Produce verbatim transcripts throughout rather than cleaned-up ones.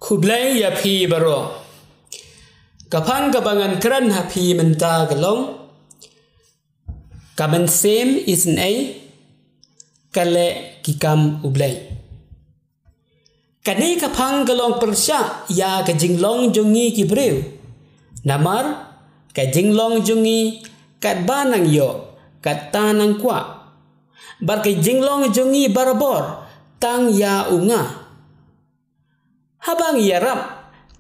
Khublei ïa phi baroh. Ka phang kaba ngan kren ha phi mynta ka long: Ka mynsiem isynei ka leh ki kam U Blei. Kane ka phang ka long pyrshah ïa ka jinglong jong ngi ki briew. Namar ka jinglong jong ngi katba nang ïoh, kata nang kwah. Bad ka jinglong jong ngi barabor tang ïa u nga. Haba ngi ïarap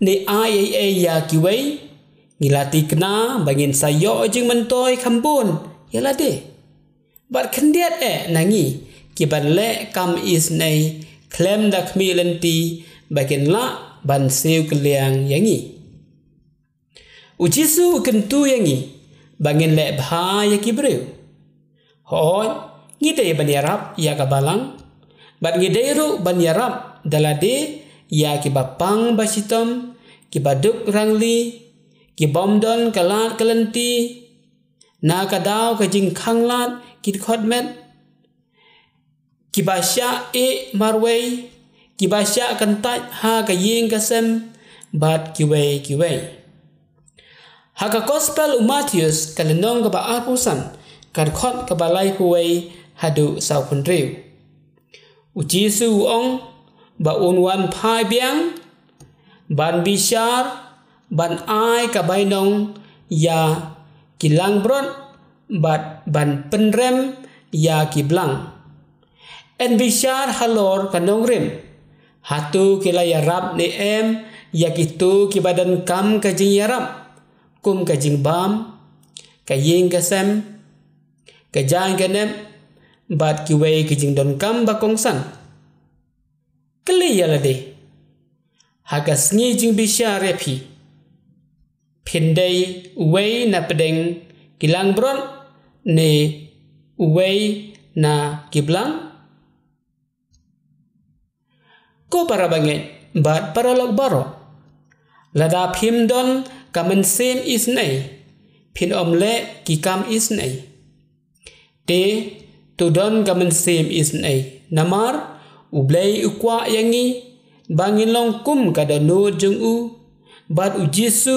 ne ai ei ei ïa kiwei, ngi la thikna ba ngin sa ïoh jingmyntoi kham bun ïa lade. Bad khyndiat eh na ngi ki ban leh kam isynei khlem da khmih lynti ba kin lah ban siew kylliang ïa ngi. U Jisu u kyntu ïa ngi ba ngin leh bha ïa ki briew. Hooid, ngi dei ban ïarap ïa ka balang, bad ngi dei ruh ban ïarap da lade ïa kiba pang ba shitom, kiba duk rangli, ki bym don ka lad ka lynti, na ka daw ka jingkhang lad, ki dkhot met, kiba shah ïeh marwei, kiba shah kyntait ha ka ïing ka sem, bad kiwei kiwei. Ha ka Gospel u Mathaios ka lynnong kaba arphew san, ka dkhot kaba laiphew wei haduh sawphew hynriew. U Jisu u ong ba un wan phai biang, ban bishar, ban ai ka bainong ïa ki langbrot, bad ban pynrem ïa ki blang. Yn bishar halor ka nongrim, hato ki la ïarap ne em ïa kito kiba donkam ka jingïarap, kum ka jingbam, ka ïing ka sem, ka jaiñ ka nep, bad kiwei ki jingdonkam ba kongsan. Kylli ïa lade, ha ka sngi jingbishar ïa phi, phin dei uwei na pdeng ki langbrot ne uwei na ki blang? Ko para bangeit bad paralok baroh, lada phim don ka mynsiem isynei, phin ym leh ki kam isynei. Te, to don ka mynsiem isynei, namar U Blei u kwah ïa ngi ba ngin long kum ka dohnud jong u. Bad U Jisu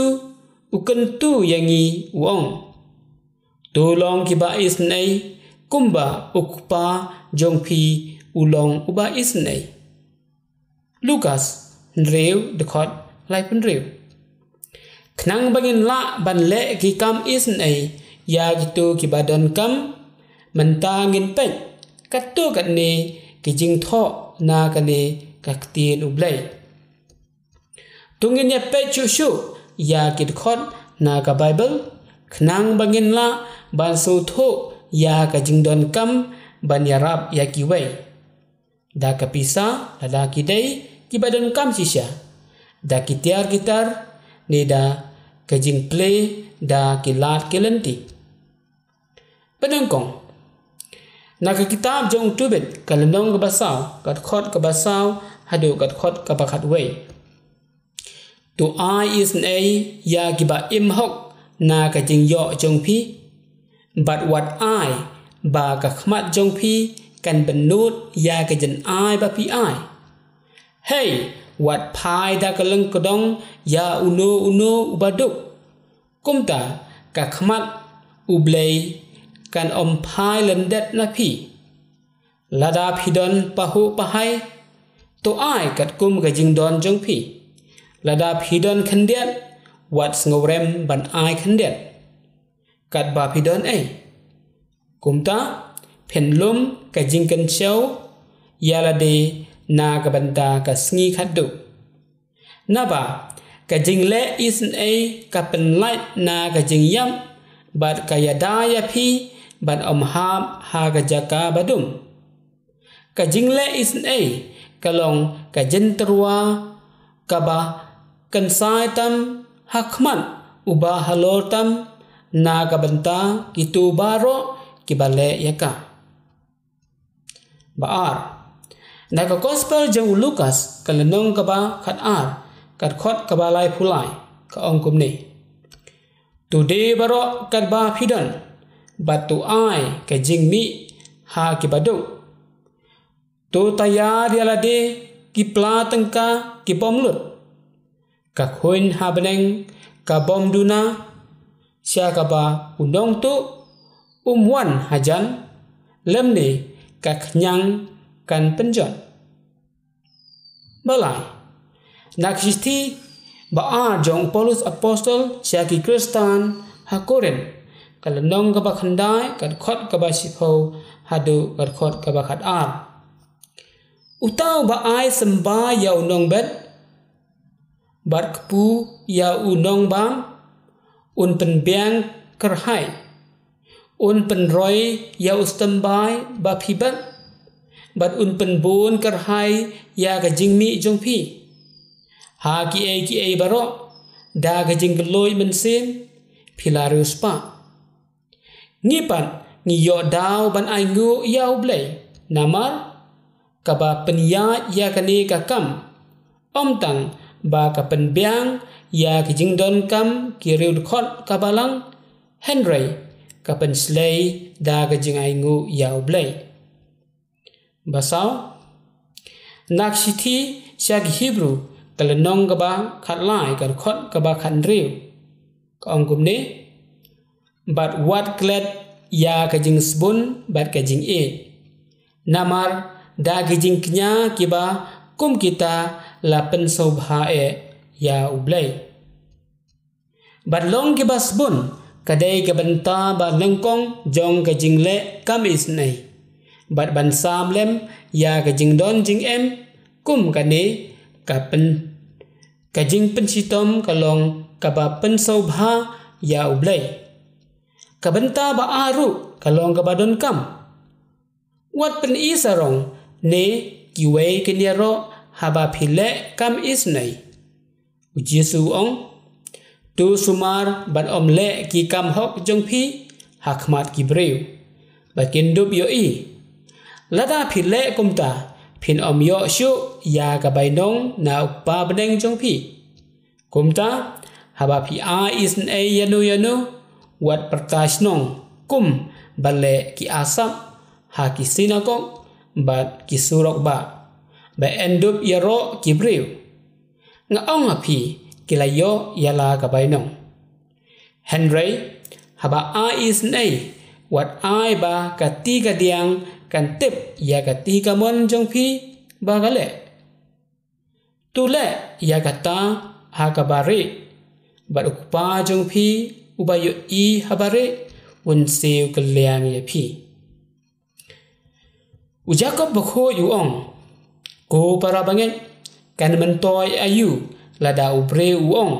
u kyntu ïa ngi u ong: To long kiba isynei, kumba u Kpa jong phi u long uba isynei. Lukas hynriew, dkhot laiphew hynriew. Khnang ba ngin lah ban leh ki kam isynei ïa kito kiba donkam, mynta ngin peit katto katne ki jingthoh na kane ka Ktien U Blei. To ngin ïa peit shuh shuh ïa ki dkhot na ka Baibl, khnang ba ngin lah ban sngewthuh ïa ka jingdonkam ban ïarap ïa kiwei. Da ka pisa, lada ki dei kiba donkam shisha. Da ki tiar ki tar, ne da ka jingplie, da ki lad ki lynti. Ba nyngkong, na ka kitab jong u Tobit, ka lynnong kaba saw, ka dkhot kaba saw haduh ka dkhot kaba khatwei. To ai isynei ïa kiba im hok na ka jingïoh jong phi. Bad wat ai ba ka khmat jong phi kan bynnud ïa ka jingai ba phi ai. Hei, wat phai da ka lyngkdong ïa uno uno uba duk. Kumta ka khmat U Blei kan ym phai lyndet na phi. Lada phi don pahuh pahai, to ai katkum ka jingdon jong phi. Lada phi don khyndiat, wat sngewrem ban ai khyndiat katba phi don ei. Kumta, phin lum ka jingkynshew ïa lade na ka bynta ka sngi khatduh. Naba ka jingleh isynei ka pynlait na ka jingïap, bad ka ïada ïa phi ban ym hap ha ka jaka ba dum. Ka jingleh isynei ka long ka jingtyrwa kaba kynsai tam ha khmat uba halor tam na ka bynta kito baroh kiba leh ïa ka. Ba ar. Na ka Gospel jong u Lukas, ka lynnong kaba khatar, ka dkhot kaba laiphew lai, ka ong kumne: To die baroh katba phi don, bad to ai ka jingmih ha kiba duk. To taiar ïa lade ki pla tyngka ki bym lut. Ka khuin ha bneng ka bym duna, sha kaba u nongtuh um wan hajan, lymne ka khñiang kan pynjot. Ba lai, na ka shithi ba ar jong u Paulus Apostol sha ki Khristan ha Korinth, ka lynnong kaba khyndai, ka dkhot kaba shiphew haduh ka dkhot kaba khatar. Uta uba ai symbai ïa u nongbet, bad kpu ïa u nongbam, un pynbiang kyrhai. Un pynroi ïa u stembai ba phi bet, bad un pynbun kyrhai ïa ka jingmih jong phi. Ha kiei kiei baroh, da ka jingkylluid mynsiem, phi la riewspah. Ngi pat ngi ïoh daw ban ainguh ïa U Blei, namar kaba pynïaid ïa kane ka kam, ym tang ba ka pynbiang ïa ka jingdonkam ki riewdkhot ka balang, hynrei ka pynshlei da ka jingainguh ïa U Blei. Ba saw, na ka shithi sha ki Hebru, ka lynnong kaba khatlai, ka dkhot kaba khathynriew, ka ong kumne: Bad wat klet ïa ka jingsbun bad ka jingïeit, namar da ki jingkñia kiba kum kita la pynsngewbha eh ïa U Blei. Bad long kiba sbun ka dei ka bynta ba nyngkong jong ka jingleh kam isynei, bad ban sam lem ïa ka jingdon jingem kum kane ka pyn-, ka jingpynshitom ka long kaba pynsngewbha ïa U Blei. Ka bynta ba ar ruh ka long kaba donkam. Wat pyni sarong ne kiwei ki nia ruh haba phi leh kam isynei. U Jisu u ong: To sumar bad ym leh ki kam hok jong phi ha khmat ki briew, ba kin dup ïohi. Lada phi leh kumta, phin ym ïoh shuh ïa ka bainong na U Kpa bneng jong phi. Kumta, haba phi ai isynei ïano ïano, wat pyrta shnong kum ba leh ki asap ha ki synagog bad ki surok bah, ba yn dup ïaroh ki briew. Nga ong ha phi, ki la ïoh ïa la ka bainong. Hynrei haba ai isynei, wat ai ba ka ti ka diang kan tip ïa ka ti ka mon jong phi ba ka leh. To leh ïa kata ha kaba rieh, bad U Kpa jong phi uba ïohi ha ba rieh, un siew kylliang ïa phi. U Jakob bakhuid u ong: Ko para bangeit, kan myntoi aïu lada u briew u ong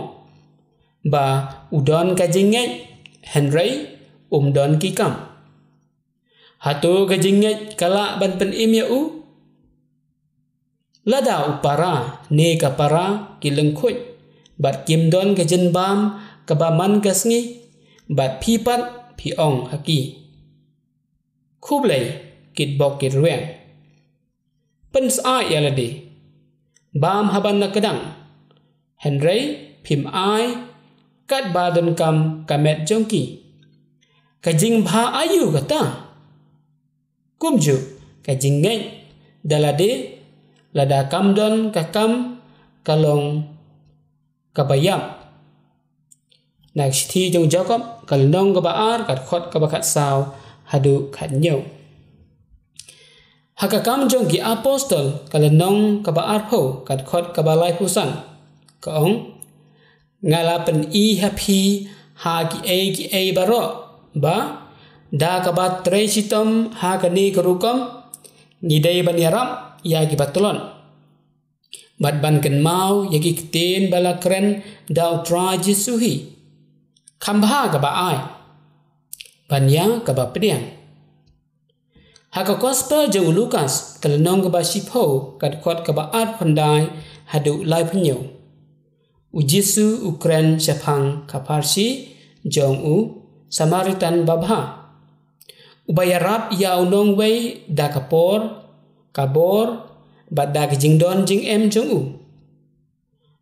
ba u don ka jingngeit, hynrei um don ki kam? Hato ka jingngeit ka lah ban pynim ïa u? Lada u para ne ka para ki lyngkhuid, bad kim don ka jingbam kaba man ka sngi, bad phi pat phi ong ha ki: Khublei, kit bok kit rwiang, pynsyaid ïa lade, bam ha ban na kdang, hynrei phim ai katba donkam ka met jong ki, ka jingbha aïu kata? Kumjuh ka jingngeit da lade, lada kam don ka kam, ka long kaba ïap. Na ka shithi jong u Jakob, ka lynnong kaba ar, ka dkhot kaba khatsaw haduh khathynñiew. Ha ka Kam jong ki Apostol, ka lynnong kaba arphew, ka dkhot kaba laiphew san, ka ong: Nga la pyni ha phi ha kiei kiei baroh ba da kaba trei shitom ha kane ka rukom, ngi dei ban ïarap ïa kiba tlot, bad ban kynmaw ïa ki ktien ba la kren da U Trai Jisu hi. Kham bha kaba ai, ban ïa kaba pdiang. Ha ka Gospel jong u Lukas, ka lynnong kaba shiphew, ka dkhot kaba arphew khyndai haduh laiphew hynñiew, u Jisu u kren shaphang ka pharshi jong u Samaritan babha, uba ïarap ïa u nongwei da ka por, ka bor, bad da ka jingdon jingem jong u.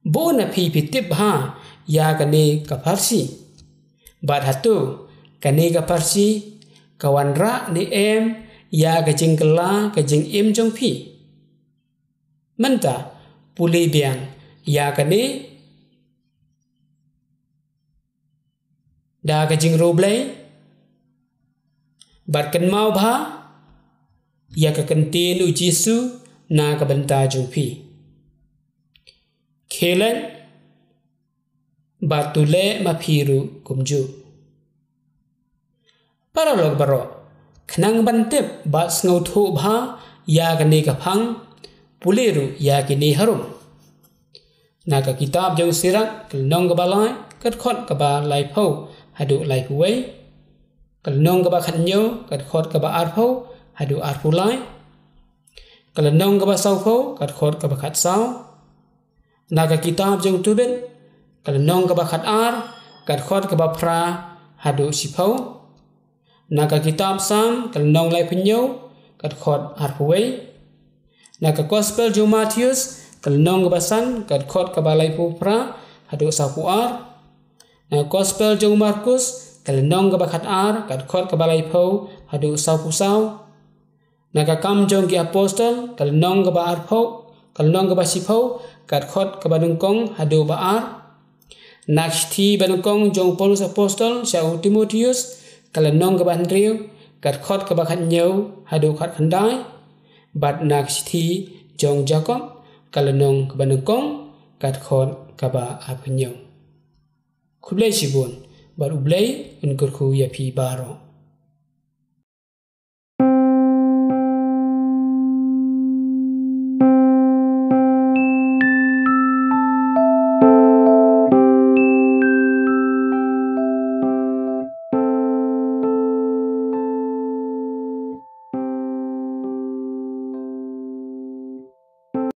Bun na phi phi tip bha ïa kane ka pharshi. Bad hato kane ka pharshi ka wanrah ne em ïa ka jingkylla ka jingim jong phi? Mynta pule biang ïa kane da ka jingriewblei, bad kynmaw bha ïa ka kyntien u Jisu na ka bynta jong phi. Khie leit, bad to leh ma phi ruh kumjuh. Paralok baroh, khnang ban tip bad sngewthuh bha ïa kane ka phang, pule ruh ïa kine harum. Na ka kitab jong u Sirak, ka lynnong kaba lai, ka dkhot kaba laiphew haduh laiphew wei. Ka lynnong kaba khathynñiew, ka dkhot kaba arphew haduh arphew lai. Ka lynnong kaba sawphew, ka dkhot kaba khatsaw. Na ka kitab jong u Tobit, ka lynnong kaba khatar, ka dkhot kaba phra haduh shiphew. Na ka kitab Salm, ka lynnong laiphew hynñiew, ka dkhot arphew wei. Na ka Gospel jong u Mathaios, ka lynnong kaba san, ka dkhot kaba laiphew phra haduh sawphew ar. Na ka Gospel jong u Markus, ka lynnong kaba khatar, ka dkhot kaba laiphew haduh sawphew saw. Na ka Kam jong ki Apostol, ka lynnong kaba arphew, ka lynnong kaba shiphew, ka dkhot kaba nyngkong haduh ba ar. Na ka shithi banyngkong jong u Paulus Apostol sha u Timothaios, ka lynnong kaba hynriew, ka dkhot kaba khathynñiew haduh khatkhyndai. Bad na ka shithi jong u Jakob, ka lynnong kaba nyngkong, ka dkhot kaba arphew hynñiew. Khublei shibun, bad U Blei un kyrkhu ïa phi baroh.